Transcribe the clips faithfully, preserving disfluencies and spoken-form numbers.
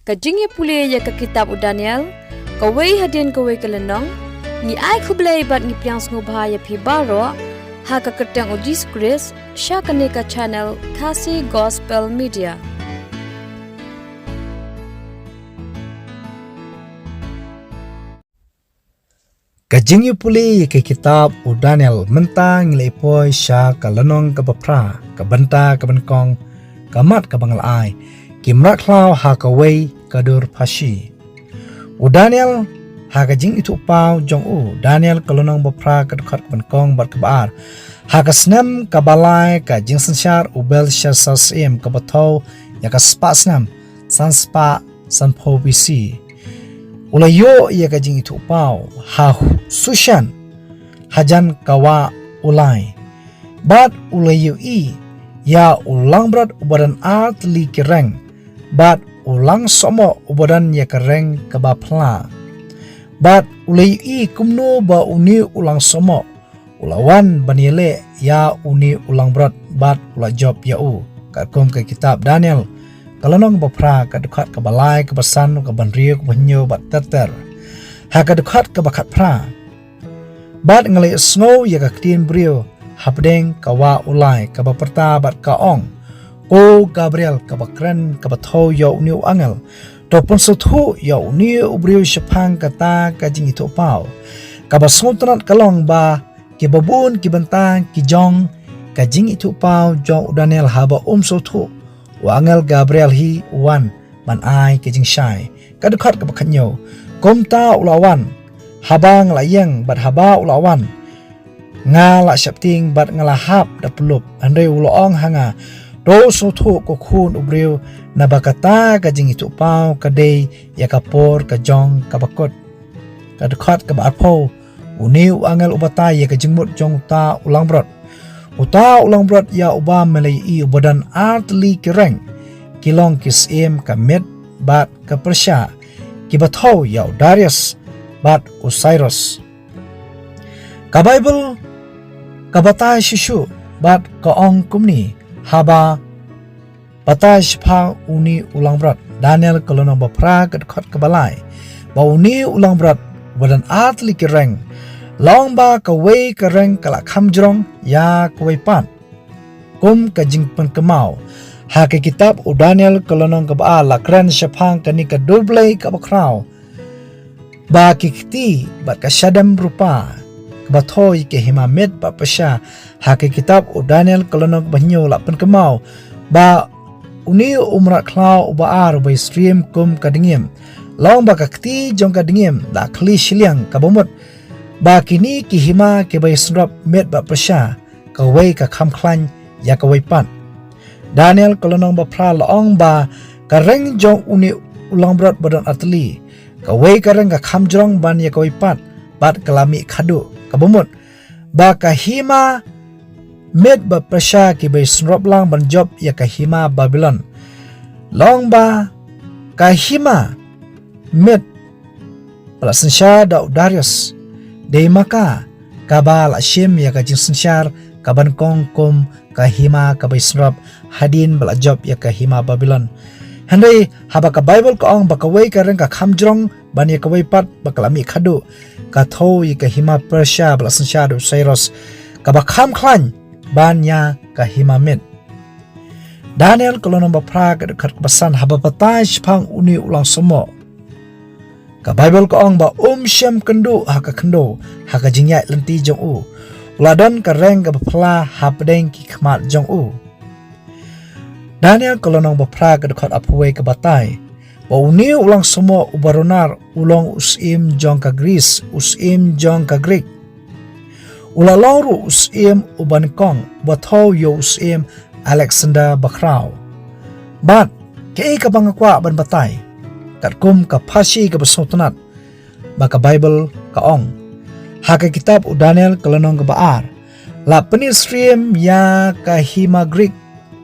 Ka jingïapule ïa ka kitab u Daniel, kawei hadien kawei ka lynnong. Ngi ai khublei bad ngi pdiang sngewbha ïa phi baroh ha ka kyrteng u Jisu Khrist, sha kane ka channel Khasi Gospel Media. Ka jingïapule ïa ka kitab u Daniel, mynta ngi la ïapoi sha ka lynnong kaba phra, ka bynta kaba nyngkong, ka mat kaba ngi la ai, ki mrad khlaw ha kawei ka dur phashi. U Daniel, ha ka jingithuhpaw jong u, Daniel ka lynnong ba phra ka dkhot kaba nyngkong bad kaba ar. Ha ka snem kaba lai ka jingsynshar u Belshassar syiem kaba thew ïa ka spah snem, san spah sanphew B C. U la ïoh ïa ka jingithuhpaw ha Sushan, hajan ka wah Ulai. Bad u la ïohi ïa u langbrot uba don ar tylli ki reng, bad u langsohmoh uba don ïa ka reng kaba phylla. Bad u la ïohi kumno ba une u langsohmoh u la wan ban ïaleh ïa une u langbrot bad u la jop ïa u. Katkum ka kitab Daniel, ka lynnong ba phra, ka dkhot kaba lai, kaba san, kaba hynriew, kaba hynñiew bad ter ter. Ha ka dkhot kaba khatphra. Bad nga la ïohsngew ïa ka ktien briew hapdeng ka wah Ulai, kaba pyrta bad ka ong: Ko Gabriel, kaba kren, kaba thew ïa une u angel, to pynsngewthuh ïa une u briew shaphang kata ka jingithuhpaw. Kaba sngewtynnat ka long ba kiba bun ki bynta ki jong ka jingithuhpaw jong u Daniel haba um sngewthuh, u angel Gabriel hi u wan ban ai ka jingshai. Ka dkhot kaba khathynñiew. Kumta u la wan, haba nga la ïeng bad haba u la wan, nga la sheptieng bad nga la hap da pynlup. Hynrei u la ong ha nga: To sngewthuh, ko khun u briew, naba kata ka jingithuhpaw ka dei ïa ka por ka jong kaba kut. Ka dkhot kaba arphew. Une u angel u batai ïa ka jingmut jong uta u langbrot. Uta u langbrot ïa uba me la ïohi uba don ar tylli ki reng, ki long ki syiem ka Med bad ka Persia, kiba thew ïa u Darius bad u Cyrus. Ka Baibl ka batai shisha bad ka ong kumne haba batai shaphang une u langbrot. Daniel ka lynnong ba phra ka dkhot kaba lai, ba une u langbrot uba don ar tylli ki reng, long ba kawei ka reng ka la kham jrong ïa kawei pat, kum ka jingpynkynmaw. Ha ka kitab u Daniel ka lynnong kaba ar la kren shaphang kane ka durblei kaba khraw, ba ki kti bad ka shadem rupa kaba thew ïa ka hima Med bad Persia. Ha ka kitab u Daniel ka lynnong ba hynñiew la pynkynmaw ba une u mrad khlaw uba ar uba ïasyriem kum ka dngiem, long ba ka kti jong ka dngiem la khlieh shiliang, kaba mut ba kine ki hima kiba ïasynrop Med bad Persia, kawei ka kham khlaiñ ïa kawei pat. Daniel ka lynnong ba phra la ong ba ka reng jong une u langbrot ba don ar tylli, kawei ka reng ka kham jrong ban ïa kawei pat, bad ka la mih khadduh, kaba mut ba ka hima Med bad Persia kiba ïasynrop lang ban jop ïa ka hima Babilon. Long ba ka hima Med ba la synshar da u Darius, dei ma ka kaba la shim ïa ka jingsynshar kaba nyngkong kum ka hima kaba ïasynrop hadien ba la jop ïa ka hima Babilon. Hynrei haba ka Baibl ka ong ba kawei ka reng ka kham jrong ban ïa kawei pat, ba ka la mih khadduh, ka thew ïa ka hima Persia ba la synshar da u Cyrus, kaba kham khlaiñ ban ïa ka hima Med. Daniel ka lynnong ba phra ka dkhot kaba san, haba batai shaphang une u langsohmoh, ka Baibl ka ong ba um shym kynduh ha ka khyndew ha ka jingïaid lynti jong u. U la don ka reng kaba phylla hapdeng ki khmat jong u. Daniel ka lynnong ba phra ka dkhot arphew wei ka batai ba une u langsohmoh uba runar u long u syiem jong ka Gris, u syiem jong ka Grik. U la long ruh u syiem uba nyngkong uba thew ïa u syiem Alexander Bakhraw. Bad kaei kaba nga kwah ban batai, katkum ka pharshi kaba sngewtynnat ba ka Baibl ka ong, ha ka kitab u Daniel ka lynnong kaba ar, la pynïasyriem ïa ka hima Grik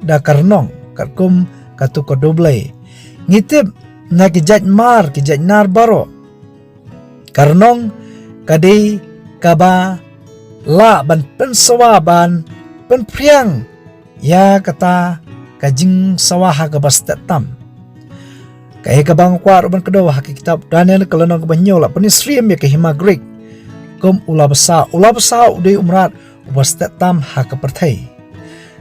da ka rnong, katkum katto ka durblei. Ngi tip na ki jait mar, ki jait nar baroh, ka rnong ka dei kaba lah ban pynsawa, ban pynphriang ïa kata ka jingsawa ha kaba stet tam. Kaei kaba nga kwah ruh ban kdew ha ka kitab Daniel ka lynnong kaba hynñiew la pyni syriem ïa ka hima Greek kum u la basa, u la basa u dei u mrad uba stet tam ha ka pyrthei.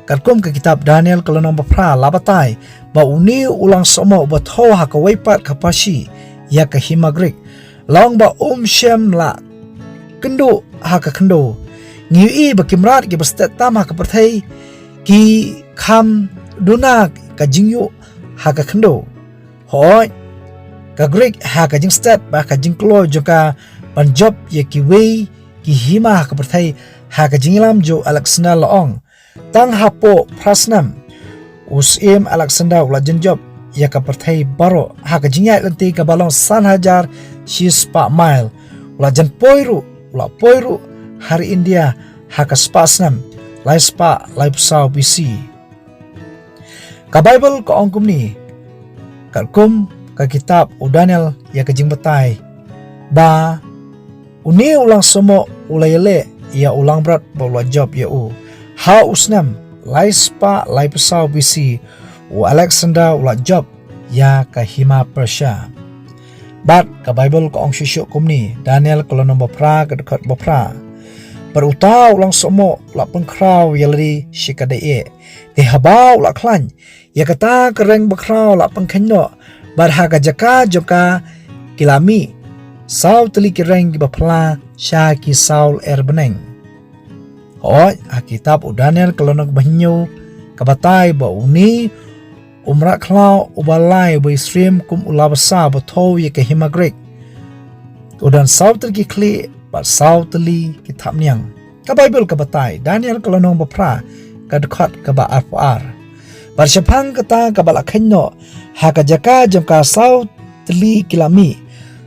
Katkum ka kitab Daniel ka lynnong ba phra la batai ba une u langsohmoh uba thew ha kawei pat ka pharshi ïa ka hima Greek long ba um shym la kynduh ha ka khyndew. Ngi ïohi ba ki mrad kiba stet tam ha ka pyrthei ki kham duna ka jingïuh ha ka khyndew. Hooid, ka Greek ha ka jingstet bad ka jingkloi jong ka ban jop ïa kiwei ki hima ha ka pyrthei ha ka jingïalam jong u Alexander la ong. Tang hapoh phra snem u Syiem Alexander u la jan jop ïa ka pyrthei baroh ha ka jingïaid lynti kaba long san hajar shispah mail. U la jan poi ruh, u la poi ruh ha ri India ha ka spah snem lai spah laiphew saw B C. Ka Baibl ka ong kumne, katkum ka kitab u Daniel ïa ka jingbatai ba une u langsohmoh u la ïaleh ïa u langbrot ba u la jop ïa u. Ha u snem lai spah laiphew saw B C u Alexander u la jop ïa ka hima Persia. Bad ka Baibl ka ong shuh shuh kumne, Daniel ka lynnong ba phra ka dkhot ba phra. Bad uta u langsohmoh u la pynkhraw ïa lade sha ka dei eh. Te haba u la khlaiñ ïa kata ka reng bakhraw la pynkheiñ noh, bad ha ka jaka jong ka ki la mih saw tylli ki reng kiba phylla sha ki saw lyer bneng. Hooid, ha kitab u Daniel ka lynnong ba hynñiew ka batai ba une u mrad khlaw uba lai uba ïasyriem kum u la basa ba thew ïa ka hima Greek u don saw tylli ki khlieh bad saw tylli ki thapniang. Ka Baibl ka batai, Daniel ka lynnong ba phra ka dkhot kaba arphew ar. Bad shaphang kata kaba la kheiñ noh ha ka jaka jong ka saw tylli ki la mih,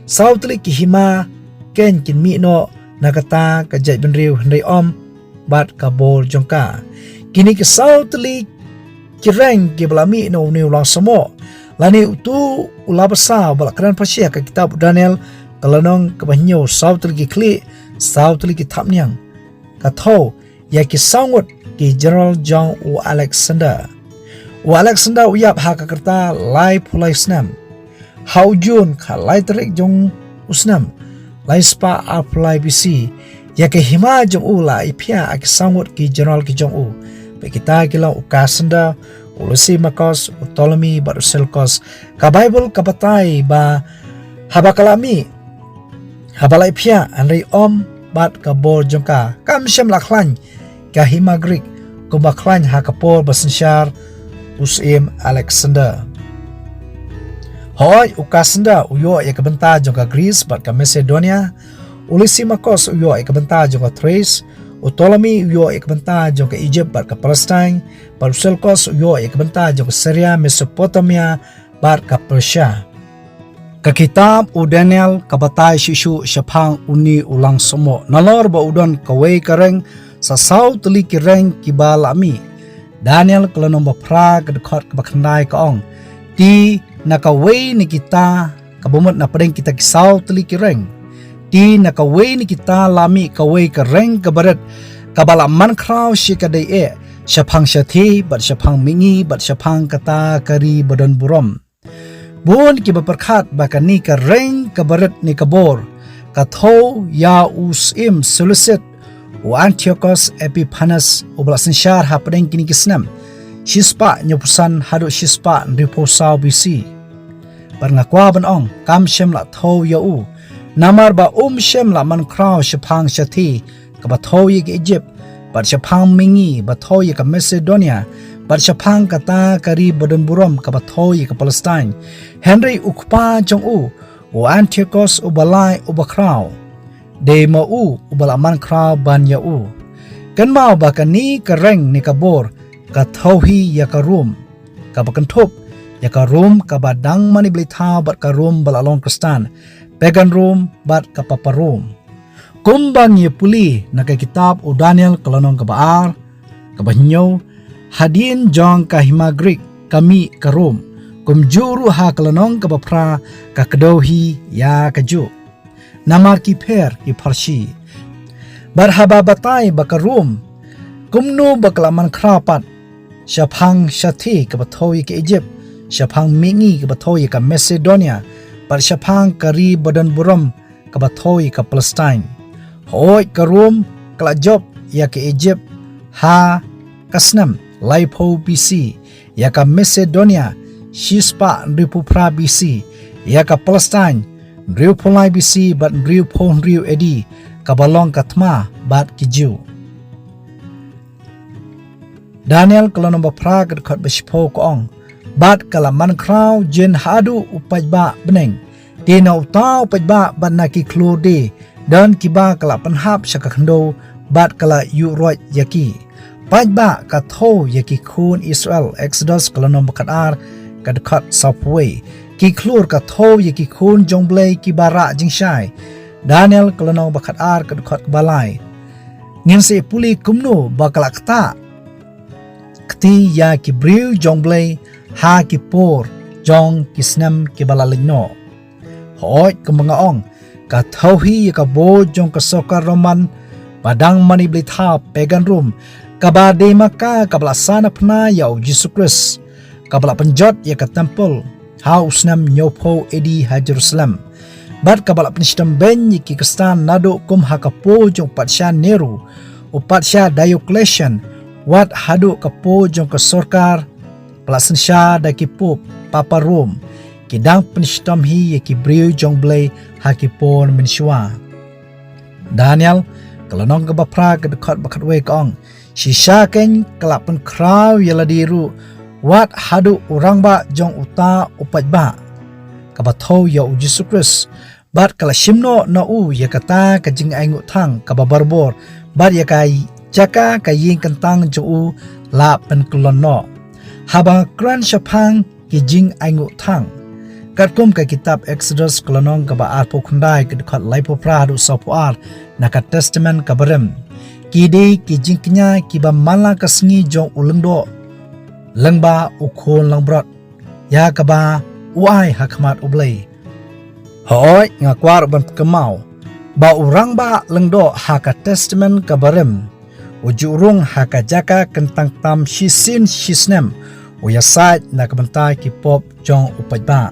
saw tylli ki hima keiñ kin mih noh na kata ka jaitbynriew hynrei ym bad ka bor jong ka. Kine ki saw tylli ki reng kiba la mih na une u langsohmoh lane utu u la basa ba la kren pharshi ha ka kitab u Daniel ka lynnong kaba hynñiew, saw tylli ki khlieh, saw tylli ki thapniang. Ka thew ïa ki saw ngut ki general jong u Alexander. U Alexander u ïap ha ka rta laiphew lai snem. Ha u Jun ka lai tarik jong u snem lai spah arphew lai B C, ïa ka hima jong u la ai phiah ha ki saw ngut ki general ki jong u. Bad kita ki long u Cassander, u Lysimachus, u Ptolemy bad u Seleucus. Ka Baibl ka batai ba haba ka la mih, haba la ai phiah hynrei ym bad ka bor jong ka, kam shym la khlaiñ ka hima Greek kumba khlaiñ ha ka por ba synshar u Syiem Alexander. Hooid, u Cassander u ïoh ïa ka bynta jong ka Greece bad ka Macedonia, u Lysimachus u ïoh ïa ka bynta jong ka Thrace, u Ptolemy u ïoh ïa ka bynta jong ka Egypt bad ka Palestine, bad u Seleucus u ïoh ïa ka bynta jong ka Syria, Mesopotamia bad ka Persia. Ka kitab u Daniel ka batai shuh shuh shaphang une u langsohmoh nalor ba u don kawei ka reng sa saw tylli ki reng kiba la mih. Daniel ka lynnong ba phra ka dkhot kaba khyndai ka ong, te na kawei na kita, kaba mut na pdeng kita ki saw tylli ki reng, te na kawei na kita la mih kawei ka reng kaba rit kaba la man khraw sha ka dei eh, shaphang shathie bad shaphang mihngi bad shaphang kata ka ri ba don burom. Bun kiba pyrkhat ba kane ka reng kaba rit ne ka bor ka thew ïa u Syiem Seleucid, u Antiochus Epiphanes, uba la synshar hapdeng kine ki snem shispah hynñiewphew san haduh shispah hynriewphew saw B C. Bad nga kwah ban ong, kam shym la thew ïa u, namar ba um shym la man khraw shaphang shathie kaba thew ïa ka Egypt, bad shaphang mihngi ba thew ïa ka Macedonia, bad shaphang kata ka ri ba don burom kaba thew ïa ka Palestine. Hynrei u kpa jong u, u Antiochus uba lai uba khraw, dei ma u uba la man khraw ban ïa u. Kynmaw ba kane ka reng ne ka bor ka thew hi ïa ka Rom, kaba kynthup ïa ka Rom kaba dang mane blei thaw bad ka Rom ba la long Khristan, pagan Rom bad ka Papa Rom. Kumba ngi pule na ka kitab u Daniel ka lynnong kaba ar, kaba hynñiew, hadien jong ka hima Greek ka mih ka Rom, kumjuh ruh ha ka lynnong kaba phra ka kdew hi ïa kajuh. Namar ki pher ki pharshi. Bad haba batai ba ka Rom kumno ba ka la man khraw pat shaphang shathie kaba thew ïa ka Egypt, shaphang mihngi kaba thew ïa ka Macedonia, bad shaphang ka ri badonburom kaba thew ïa ka Palestine. Hooid ka Rom ka la jop ïa ka Egypt ha ka snem laiphew B C, ïa ka Macedonia shispah hynriewphew phra B C, ïa ka Palestine hynriewphew lai B C bad hynriewphew hynriew A D, kaba long ka thma bad ki Jiw. Daniel ka lynnong ba phra ka dkhot ba shiphew ka ong, bad ka la man khraw jin haduh u paidbah bneng. Te na uta u paidbah bad na ki khlur die don kiba ka la pynhap sha ka khyndew bad ka la ïuh roit ïa ki. Paidbah ka thew ïa ki khun Israel, Exodus ka lynnong ba khatar ka dkhot sawphew wei. Ki khlur ka thew ïa ki khun jong U Blei kiba rah jingshai, Daniel ka lynnong ba khatar ka dkhot kaba lai. Ngin sa ïa pule kumno ba ka la ktah kti ïa ki briew jong U Blei ha ki por jong ki snem kiba la leit noh. Hooid kumba nga ong, ka thew hi ïa ka bor jong ka sorkar Roman ba dang mane blei thaw, pagan Rome, kaba dei ma ka kaba la san phna ïa U Jisu Khrist, kaba la pynjot ïa ka templ ha u snem hynñiewphew A D ha Jerusalem, bad kaba la pynshitom beiñ ïa ki Khristan naduh kum ha ka por jong u patsha Nero, u patsha Diocletian, wat haduh ka por jong ka sorkar ba la synshar da ki Pope, Papa Rome, ki dang pynshitom hi ïa ki briew jong U Blei ha ki por mynshuwa. Daniel ka lynnong kaba phra ka dkhot ba khatwei ka ong, shisha keiñ ka la pynkhraw ïa lade ruh wat haduh u rangbah jong uta u paidbah, kaba thew ïa U Jisu Khrist, bad ka la shim noh na u ïa kata ka jingainguh thang kaba barabor, bad ïa ka jaka ka ïing kyntang jong u la pynkyllon noh. Haba nga kren shaphang ki jingainguh thang, katkum ka kitab Exodus ka lynnong kaba arphew khyndai ka dkhot laiphew phra haduh sawphew ar, na ka Testament kaba rim, ki dei ki jingkñia kiba man la ka sngi jong u lyngdoh lyngba u khun langbrot ïa kaba u ai ha khmat U Blei. Hooid, nga kwah ruh ban pynkynmaw ba u rangbah lyngdoh ha ka Testament kaba rim u ju rung ha ka jaka kyntang tam shisien shisnem, u ïasaid na ka bynta ki pop jong u paidbah.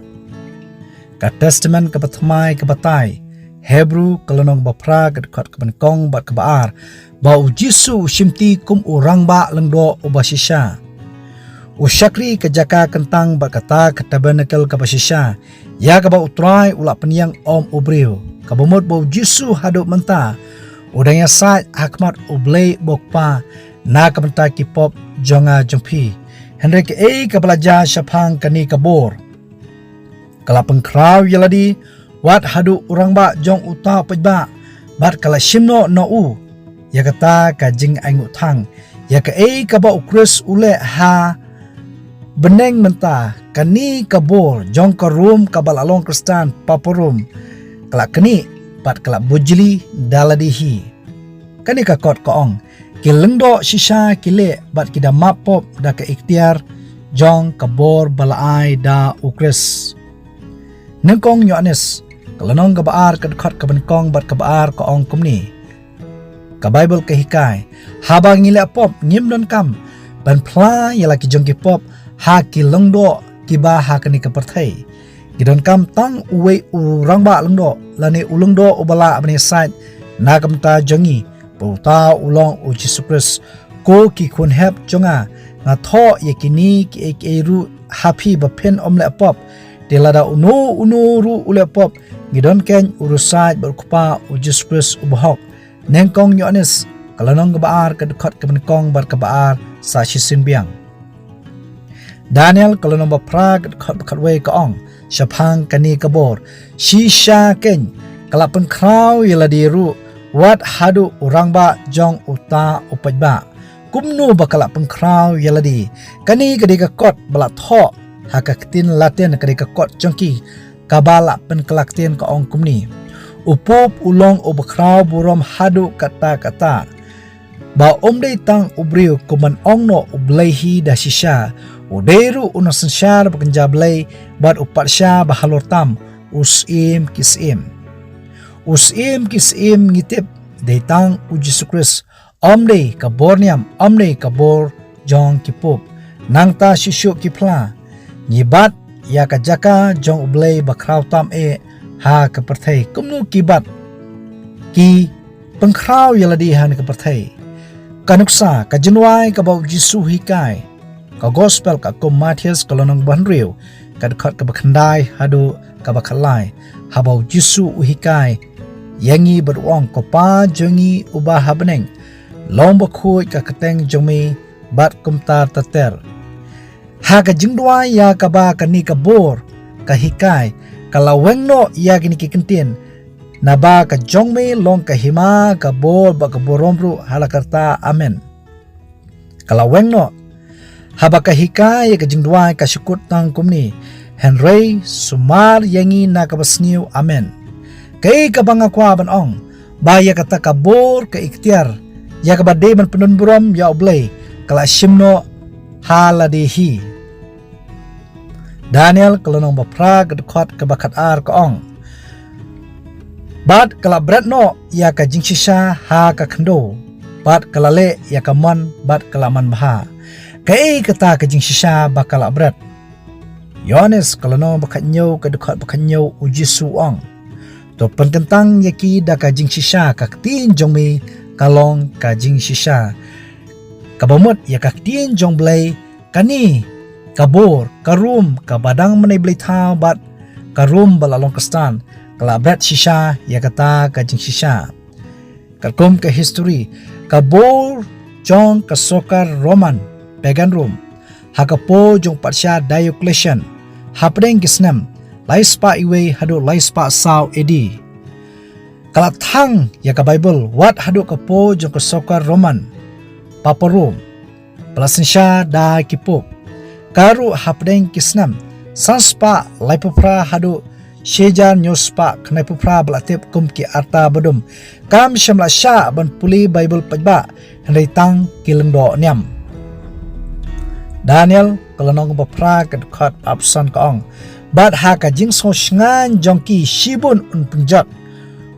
Ka Testament kaba thymmai kaba tai, Hebru ka lynnong ba phra ka dkhot kaba nyngkong bad kaba ar, ba U Jisu u shimti kum u rangbah lyngdoh uba shisha. U shakri ka jaka kyntang bad kata ka tabernacle kaba shisha, ïa kaba U Trai u la pynïeng ym u briew. Kaba mut ba U Jisu haduh mynta u dang ïasaid ha khmat U Blei uba U Kpa na ka bynta ki pop jong nga jong phi. Hynrei kaei kaba la jia shaphang kane ka bor? Ka la pynkhraw ïa lade wat haduh u rangbah jong uta u paidbah, bad ka la shim noh na u ïa kata ka jingainguh thang. Ïa kaei kaba U Khrist u leh ha bneng mynta, kane ka bor jong ka Rom kaba la long Khristan, Papa Rom, ka la knieh bad ka la bujli da lade hi. Kane ka kot ka ong, ki lyngdoh shisha ki leh bad ki da map pop da ka iktiar jong ka bor ba la ai da U Khrist. Nyngkong Ïoannis ka lynnong kaba ar ka dkhot kaba nyngkong bad kaba ar ka ong kumne, ka Baibl ka hikai, haba ngi leh pop ngim donkam ban phla ïa la ki jong ki pop ha ki lyngdoh kiba ha kane ka pyrthei. Ngi donkam tang uwei u rangbah lyngdoh, lane u lyngdoh uba lah ban ïasaid na ka bynta jong ngi, ba uta u long U Jisu Khrist. Ko ki khun hep jong nga, nga thoh ïa kine kiei kiei ruh ha phi ba phin ym leh pop. Te lada uno uno ruh u leh pop, ngi don keiñ u riewsaid bad U Kpa, U Jisu Khrist u bahok. Nyngkong Ïoannis ka lynnong kaba ar ka dkhot kaba nyngkong bad kaba ar sa shisien biang. Daniel ka lynnong ba phra ka dkhot ba khatwei ka ong shaphang kane ka bor, shisha keiñ ka la pynkhraw ïa lade ruh wat haduh u rangbah jong uta u paidbah. Kumno ba ka la pynkhraw ïa lade? Kane ka dei ka kot ba la thoh ha ka ktien Latin, ka dei ka kot jong ki kaba la pynkylla ktien, ka ong kumne: U Pope u long uba khraw burom haduh katta katta, ba ym dei tang u briew, kumban ong noh U Blei hi da shisha, u dei ruh u nongsynshar ba kynja blei bad u patsha ba halor tam, u Syiem ki syiem. U Syiem ki syiem, ngi tip, dei tang U Jisu Khrist. Ym dei ka bor niam, ym dei ka bor jong ki pope. Nangta shuh shuh ki phla, Ngi bat ïa ka jaka jong U Blei ba khraw tam eh ha ka pyrthei, kumno ki bat, ki pynkhraw ïa lade ha kane ka pyrthei. Ka nuksa, ka jingduwai kaba U Jisu u hikai. Ka Gospel katkum u Mathaios ka lynnong ba hynriew, ka dkhot kaba khyndai haduh kaba khatlai. Haba U Jisu u hikai ïa ngi bad u ong, Ko Pa jong ngi uba ha bneng, long bakhuid ka kyrteng jong me, bad kumta ter ter. Ha ka jingduwai ïa kaba kane ka bor ka hikai, ka la weng noh ïa kine ki kyntien, Naba ka jong me long ka hima, ka bor bad ka burom ruh ha la karta. Amen. Ka la weng noh. Haba ka hikai ïa ka jingduwai ka shu kut tang kumne, hynrei sumar ïa ngi na kaba sniew. Amen. Kaei kaba nga kwah ban ong, ba ïa kata ka bor, ka iktiar, ïa kaba dei ban pyndon burom ïa U Blei, ka la shim noh ha lade hi. Daniel ka lynnong ba phra, ka dkhot kaba khatar, ka ong, Bad ka la bret noh ïa ka jingshisha ha ka khyndew, bad ka la leh ïa ka mon, bad ka la man bha. Kaei kata ka jingshisha ba ka la bret? Ïoannis ka lynnong ba khathynñiew, ka dkhot ba khathynñiew, U Jisu u ong, To pynkyntang ïa ki da ka jingshisha, ka ktien jong me ka long ka jingshisha. Kaba mut ïa ka ktien jong U Blei, kane ka bor, ka rum kaba dang mynne bleithaw bad ka rum ba la long khristan, ka la bret shisha ïa kata ka jingshisha. Katkum ka histori, ka bor jong ka sorkar Roman, pagan Rome, ha ka por jong u patsha Diocletian, hapdeng ki snem lai spah iwei haduh lai spah saw A D, ka la thang ïa ka Baibl wat haduh ka por jong ka sorkar Roman, Papa Rome, ba la synshar da ki Pope. Ka ruh hapdeng ki snem san spah laiphew phra haduh shi hajar hynñiew spah khyndai phew phra ba la tip kum ki arta ba dum, kam shym la shah ban pule Baibl paidbah, hynrei tang ki lyngdoh niam. Daniel ka lynnong ba phra, ka dkhot arphew san, ka ong, Bad ha ka jingsngewshngaiñ jong ki shibun un pynjot,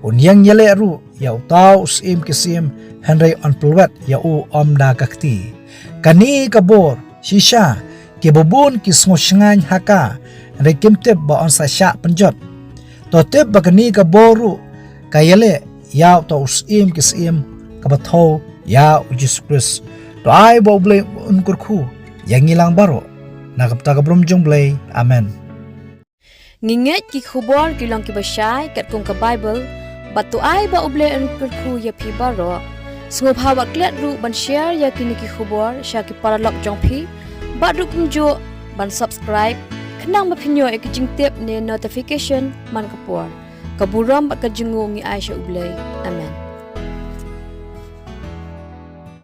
un ïeng ïaleh ruh ïa uta u Syiem ki syiem, hynrei yn pynlwet ïa u ym da ka kti. Kane ka bor shisha, kiba bun ki sngewshngaiñ ha ka, hynrei kim tip ba yn sa shah pynjot. To tip ba kane ka bor ruh ka ïaleh ïa uta u Syiem ki syiem, kaba thew ïa U Jisu Khrist. To ai ba U Blei un kyrkhu ïa ngi lang baroh. Na ka bynta ka burom jong U Blei. Amen. Ngi ngeit ki khubor ki long kiba shai katkum ka Baibl, bad to ai ba U Blei un kyrkhu ïa phi baroh. Sngewbha wat klet ruh ban share ïa kine ki khubor sha ki paralok jong phi, bad ruh kumjuh ban subscribe, khnang ba phin ïoh ïa ki jingtip ne notification man ka por. Ka burom bad ka jingnguh ngi ai sha U Blei. Amen.